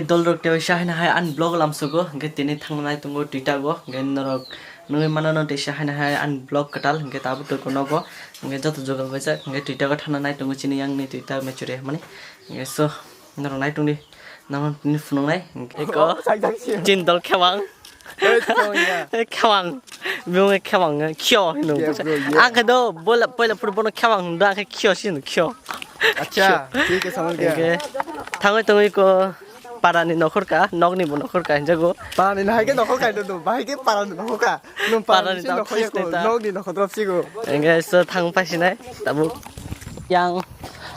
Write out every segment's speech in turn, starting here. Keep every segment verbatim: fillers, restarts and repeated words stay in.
Dolrok teisa haino hai ani vlog lamsogo, hwnkhe tini thangna nai tongo Twitter go, hwnkhe norok nugwi mano no teisa haino hai ani vlog kwtal, hwnkhe tabuk twi nogo, hwnkhe joto jugal baijak, hwnkhe Twitter go thangna nai tongo chini yang ni Twitter mechuri hamani, hwnkhe so norok nai tongdi, norok tini phunuknai, hwnkhe ko chini dol khewang. Khewang. Biyong khewang khyo hino. Ang khe do bola poila pur bono khewang hino, ang khe khyo si hino khyo. Acha, thik hai samajh gaya. Hwnkhe thangwi tongwi ko parani nokhor ka, nokni bo nokhor ka hinjago. Parani no hai khe nokhor ka do, bahai khe parani nokhor ka. Nung parani nokhor ya ko, nokni nokhor drop sigo. Hwnkhe so thang paisinai tabuk. Yang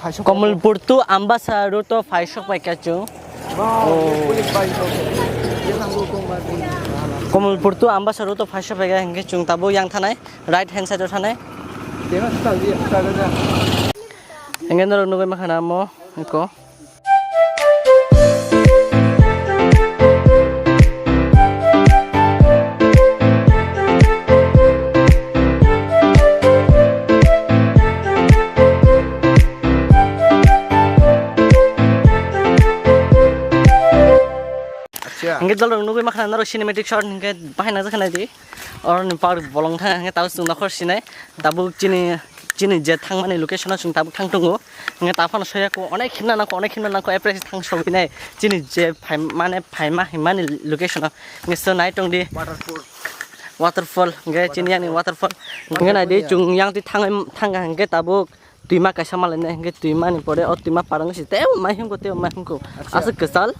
Komolpur to Ambasa road o phaisok pai kha chwng. Komolpur to Ambasa road o phaisok pai kha hwnkhe chwng tabuk yang thanai, right hand side o thanai. Hwnkhe norok nugwi mankha na omo eko. Hwnkhe dolrok nugwi mankha norok cinematic shot hwnkhe bahai nangjakha naidi. Oroni park bolong thang hwnkhe tabuk chwng nokhor sinai. Tabuk chini, chini je thangmani location o chwng tabuk thang tongo. Hwnkhe ta phano soyakho onek himna nangkho, onek himna nangkho, apres thang sogwinai. Chini je phaimani, phaima himani location o. Hwnkhe so nai tongdi. Waterfall. Waterfall. Hwnkhe chini yani waterfall. Hwnkhe naidi chwng yang twi thangwi, thangkha hwnkhe tabuk twima kaisa malainai hwnkhe twimani pore o twima parangwi se teibo mai himkho, teibo mai himkho. Aswk kwchal.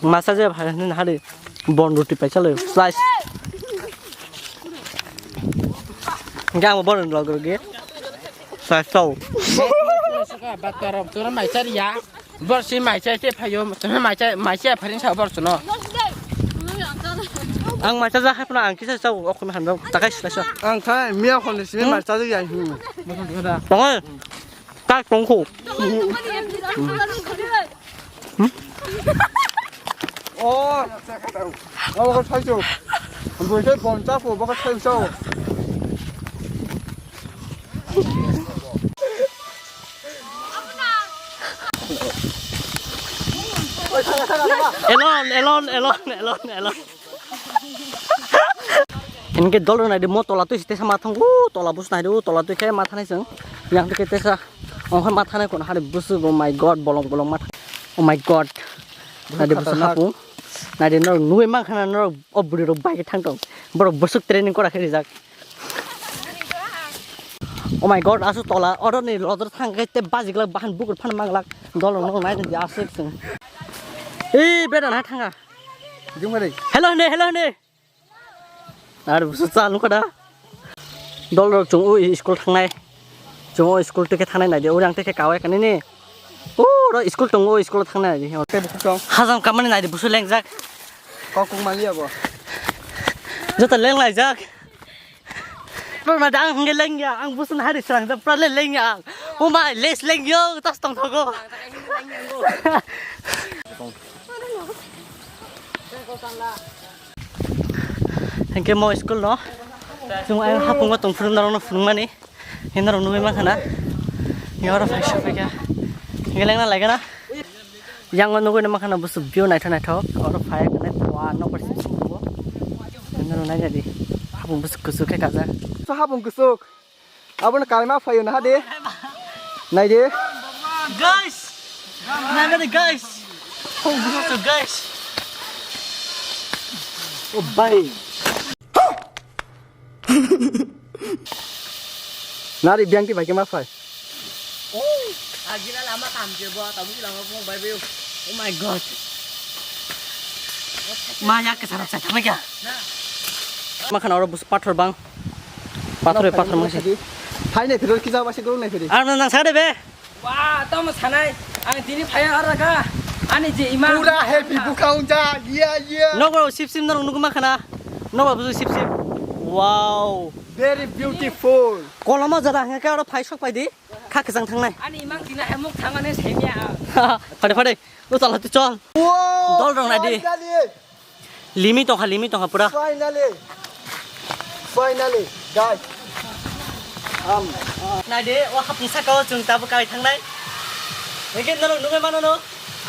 Masa je bhai hwnwi hari bon roti paisa le slice. Hwnkhe ang bo bon roti logro ge. Slice tau. Batarok tora mai chari ya. Bor si mai chai se phayo, mai chai, mai chai pharing sa bor suno. Ang mai chajak hai phano ang kisa chau, o khum han rok takai slice. Ang khai miya khon ni simi mai chajak ya hi. Tongo. Kak tongkho. Oh. Abo khe saichuk. Bo khe bon chakho, bo khe saichuk. Elon, Elon, Elon, Elon, Elon. Hwnkhe dolrok naidi mo tola twi se tesa ma thango, tola busu naidi o tola twi khe ma thanai chwng. Yang twi khe tesa ongkhor ma thanai kono hari busu, oh my god, bolong bolong ma thanai. Oh my god. Naidi busu hapung. Naidi norok nugwi mankha na norok o bwrwi rok bai khe thang tong. Borok busuk training kora khe rijak. Oh my god, aswk tola, oro ni lodor thang khe tei bajiglak bahan bukur phan manglak. Dolrok norok naidi aswk chwng. Ei beda na thanga. Hello hne, hello hne. Ar busu cha nukha da. Dolrok chwng o school thangnai. Chwng o school twi khe thangnai naidi. Uri ang twi khe kawai kanini. O ro school tongo, o school thangnai naidi. Tei bukhuk tong. Hajam kamani naidi busu lengjak. Kok kok mali abo. Joto lenglaijak. Pura da ang hwnge lengya, ang busu nahari srangjak, pura le lengya ang. O mai, les lengyo, tas tongthogo. Hwnkhe mo school no chwng ayang hapung o tongphuru norokno phunukmani, hwnkhe norok nugwi mankha na, hwnkhe oro phai sokphaikha, hwnkhe lengna laikha na, yang o nugwi mankha na busu view naithok naithok, oro phai khe nai pua nokbar simi simi tongo, hwnkhe norok nainadi, hapung busu kuchuk khe kajak. Hapung kuchuk. Abono kalma phaio naha de. Nai de. Guys! Nai de guys! Oh, guys! Oh, bhai. Nari biang ki bhai ke ma phai. Oh, agila lama kam je bo, tabu lama bo bai be. Oh my god. Ma ya ke sarap sa thamai kya? Ma khana oro bus pathor bang. Pathor, pathor mangsi. Phai nai phiro kisa basi guru nai phiri. Ar nang sa de be. Wa, tamo sanai. Ang tini phai ar ka. Ani je ima. Pura happy buka unja. Yeah, yeah. Nogo sip sip norok nugu ma khana. Nogo busu sip sip. Wow. Very beautiful. Koloma jada hangke oro phai sok pai di. Kha kwchang thangnai. Ani imang tina hai muk thangmani saimya ang. Phade phade. O chala tu chol. Wow. Dol rong nai di. Finally. Limi tongkha, limi tongkha pura. Finally. Finally, guys. Um, uh, nai de, o hapung saka o chwng tabuk kai thangnai. Hwnkhe norok nugwi mano no.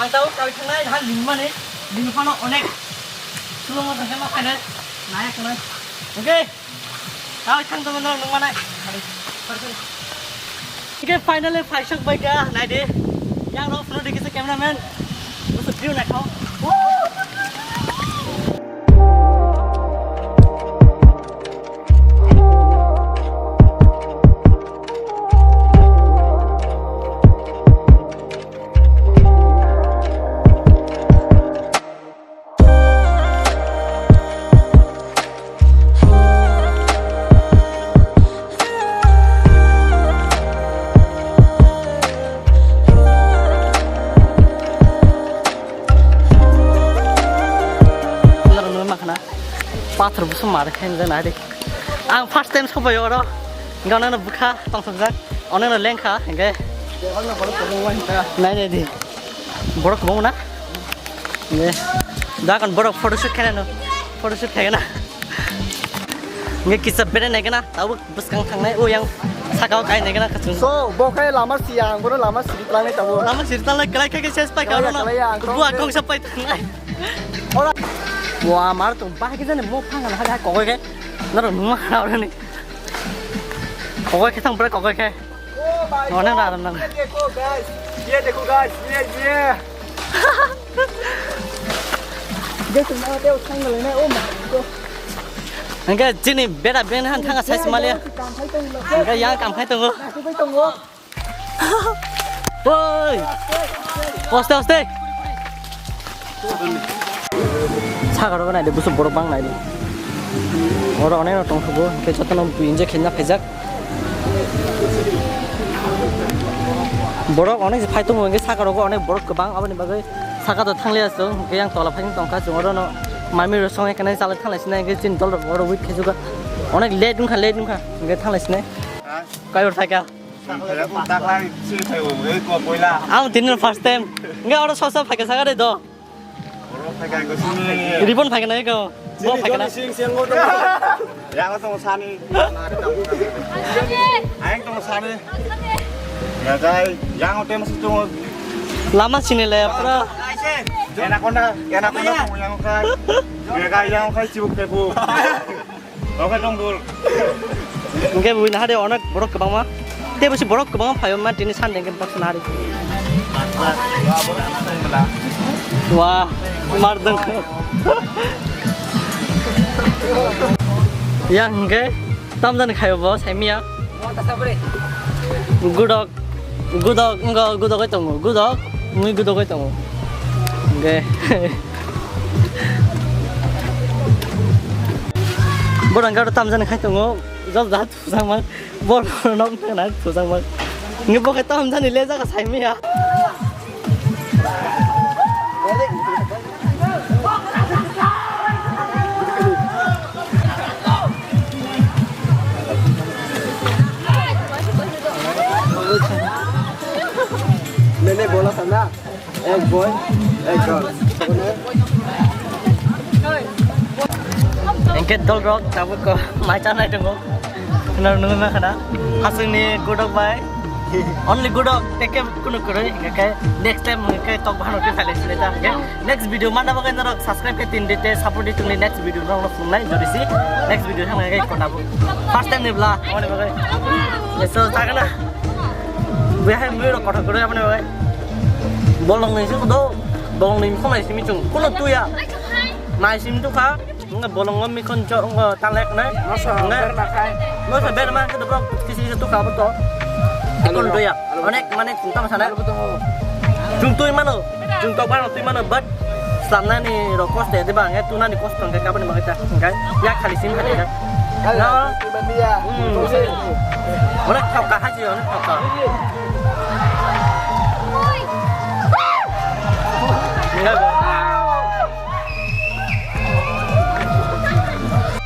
Ang tau tau thangnai, ha limani, limphano onek. Sulung mo thangkhe ma khainai, naya khanai. Okay. Tau thang tong no nung manai. Okay, finally phaisok bai kha, nai di. Yang rok phunu dikhi se cameraman. Busu view naikho. Naro nungwi makhana pathor busu mar khe nai di. Ang first time sobai oro. Hingke oneno bwkha tongsokjak, oneno lengkha, hingke. Nai nai di. Borok kwbangma na? Hingke. Dakon borok photoshoot khainai no. Photoshoot khaigena. Hingke kisa bere naigena, tabuk bwskang thangnai, o yang sakao kai naigena kachung. So, bo khe lama siya, ang bono lama siri tlangnai tabuk. Lama siri tlangnai, kelai khe khe ses pai ka. Kelai ya, bono. Kelai ya, ang buwa kong kongsa pai thangnai. Ora. Wa, mar tong bahai khe jani mo phang la ha kokoi khe. Naro numa khana orani. Kokoi khe thang pura kokoi khe. Oh my God. Nona na na. Ye dekho guys, ye dekho guys, ye ye. Dekho na deo thang le na, oh my God. Hingke chini bera ben han thanga sai smalia. Hingke yang kam khai tongo. Oi! Oste, oste! Sakaro nai de, busu borok bang nai de. Oro onek rok tong thugo, hingke jotono bini je khenna phaijak. Borok onek phai tongo, hingke sakaro onek borok kwbang, aboni bagwi saka do thanglia chwng, hingke yang tola phai tongkha chwng, oro no mami rok song eknai chalai thanglai sinai, hingke chini dol rok oro wait khaijak. Onek late wngkha, late wngkha, hingke thanglai sinai. Kaitor phaikha. Ang tini first time. Enggak, orang sosok pakai sangat itu. Ribon pakai naik kau. Bo pakai naik. Yang tong sani. Aing tong sani. Ya kai, yang hotel masih tong. Lama sini le, bro. Enak kona, enak kona yang kai. Ya kai, yang kai cibuk tebu. Oke, tong dul. Hingke buina hade onek borok kwbangma. Tei busi borok kwbangma phaio ma tini Sunday hingke baksa nari. Wah, mar dong. Yang hingke tamjani khaio bo saimiya. Gudok. Gudok, wngkha, gudok oi tongo, gudok, mui gudok oi tongo. Hingke, borok hingke oro tamjani khai tongo, jab jat thujak ma, bor nok thangna thujak ma. Hingke bo khe tamjani le jaga saimiya. मैंने बोला था ना, एक बॉय, एक girl. Hingke dol rok tabuk ko mai chanai tongo. Khna nungwi mankha na. Hasingni gudok bai. Only gudok, teke kunu kwrwi, hingke next time hingke tok bahano khe phailai sinai ta hingke. Next video manna bagwi norok subscribe khe tin di tei support di tongni next video norok phunuknai jodi si next video thangna khe kona bo. First time ni bla, aboni bagwi. Eso thagna. Bihai mui rok kothok kwrwi aboni bagwi. Bolong ni sing do, bolong ni khonai simi chung. Kuno tuya. Nai sim tu kha. Wngkha bolongo mikon chok wngkha talek nai. Moso ber ma khai. Moso ber ma khe borok kisi kisi tukha bo to. Ikon doya. Onek mane chwng tamo sana. Chwng twi mano. Chwng tok mano twi mano but slamnani rok kosto de ba nge tunani kosto nge kabani bagwi ta. Nge yak khali sim khali ta. Onek thok ka haji onek thok ka.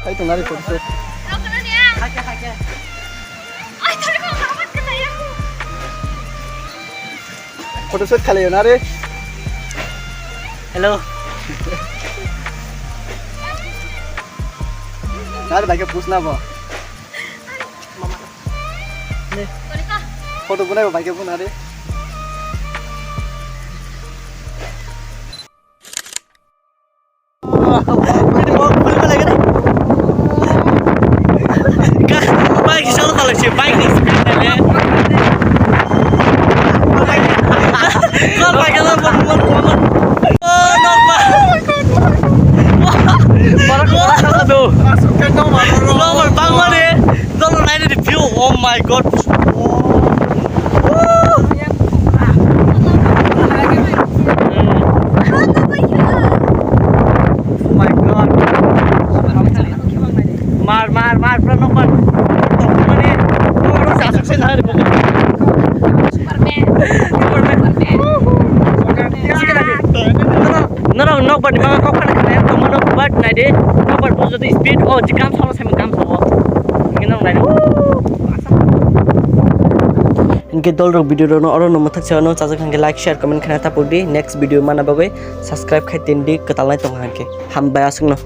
Hai tong nari photo shoot. Photo shoot khalai nari. Hello. Nari bai khe push na bo. Photo bunai bo bai khe bu nari. Nokbar khe nokbar, nokbar, nokbar. Oh, nokbar. Borok khe borok khe do. Nokbar bangmani. Dolo naidi view. Oh my God. Oh my God. Mar, mar, mar, pura nokbar. Tokmani, nokbar se aswk se nai rw. Superman. Superman. Norok nokbar ni bagwi kok phano khnai, tongma nokbar naidi, nokbar bo jodi speed o, je gam salo sai gam sabo. Hingke norok naidi. Hingke dolrok video rokno oro no mwthak se ano chajak hingke like, share, comment khaina tapuk di. Next video mana bagwi subscribe khai tin di, kwtal nai tong hingke. Hambai aswkno.